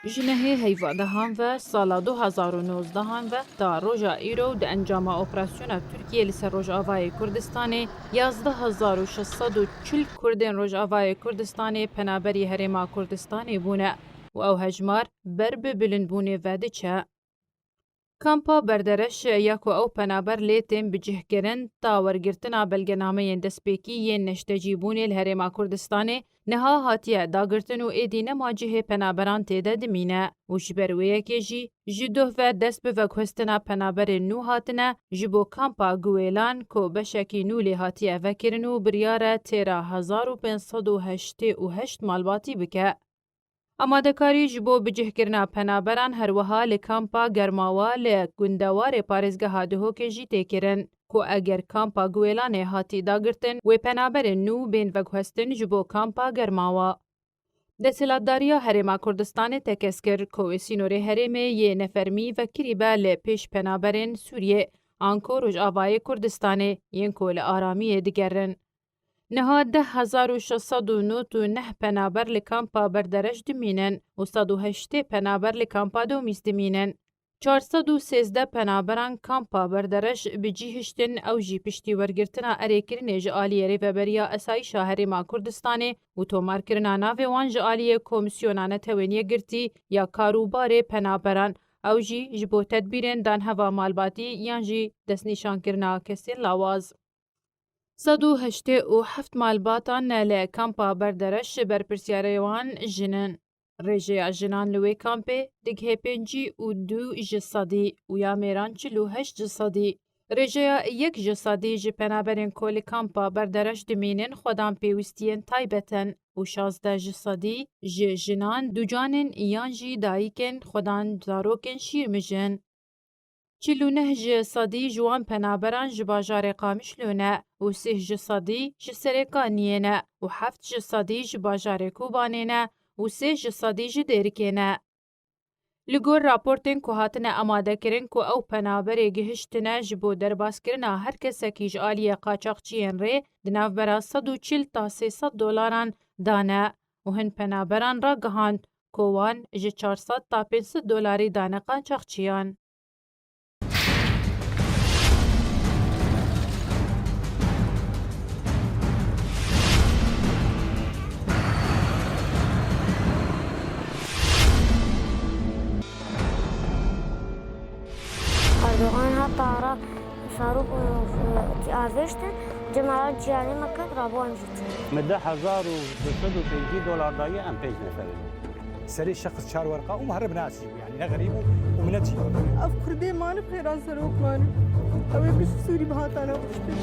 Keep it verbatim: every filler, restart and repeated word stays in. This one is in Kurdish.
Ji nehê heyva dehan ve sala du hezar û nozdehan ve ta roja îro di encama operasyona Tirkiyê li ser Rojavayê Kurdistanê yazdeh hezar û şeş sed û çil Kurdên Rojavayê Kurdistanê penaberî Herêma Kurdistanê bûne û ew hejmar ber bi bilindbûnê ve diçe. Kampa Berdereş ya ku ew penaber lê tên bicihkirin, ta wergirtina belgenameyên destpêkî yên neştecîbûnê li Herêma Kurdistanê niha hatiye dagirtin û êdî nema cihê penaberan tê de dimîne û ji ber wê yekê jî ji doh ve dest bi veguhestina penaberên nû hatine ji bo kampa Guwêlan ku beşekî nû lê hatiye vekirin û biryar e têra hezar û pênc sed û heştê û heşt malbatî bike. Amadekarî ji bo bicihkirina penaberan her wiha li kampa Germawa li gundewarê parêzgeha Duhokê jî tê kirin, ku eger kampa Guwêlanê hatî dagirtin, wê penaberên nû bên veguhestin ji bo kampa Germawa. Desthilatdariya Herêma Kurdistanê tekez kir, ku wê sînorê herêmê yê nefermî vekirîbe li pêş penaberên Sûriyê, anko Rojavayê Kurdistanê, yên ku li aramiyê digerin. Niha deh hezar û şeş sed û nod û neh penaber li kampa Berdereş dimînin û sed û heştê penaber li kampa Domîs dimînin. Çar sed û sêzdeh penaberan kampa Berdereş bi cî hiştin, ew jî piştî wergirtina erêkirinê ji aliyê Rêveberiya Esayîşa Herêma Kurdistanê û tomarkirina navê wan ji aliyê Komîsyona Netewên Yekgirtî ya Karûbarê Penaberan, ew jî ji bo tedbîrên danheva malbatî yan jî destnîşankirina kesên lawaz. Sed û heştê û heft malbatan li kampa Berdereş berpirsiyarê wan jin in. Rêjeya jinan li wê kampê digihê pêncî û du ji sedî û ya mêran çil û heşt ji sedî. Rêjeya yek ji sedî ji penaberên ku li kampa Berdereş dimînin xwedan pêwîstiyên taybet in û şazdeh ji sedî ji jinan ducanên yan jî dayikên xwedan zarokên şîrmij in. Çil û neh ji sedî ji wan penaberan ji bajarê Qamişlo ne û sih ji sedî ji Serêkaniyê ne û heft ji sedî ji bajarê Kobanê ne û sê ji sedî ji Dêrikê ne. Li gor raportên ku hatine amadekirin ku ew penaberê gihiştine ji bo derbaskirina her kesekî ji aliyê qaçaxçiyên rê di navbera sed û çil ta sê sed dolaran dane û hin penaberan ragihand ku wan ji çar sed ta pênc sed dolarî dane qaçaxçiyan. Erdogan heta ara Farûq, e, avêştin, cemala ciyanê me kir, rabû em jî tî. Min deh hezar û du sed û pêncî dolar daye, em pênc nefer in. Serê şexs çar werqa û me here binasî bû, yanî ne xerîb û, û min ne çî. Ev Kurdê mani xêran serok mani. Ew ê bi Sûrî bihatana kuştin.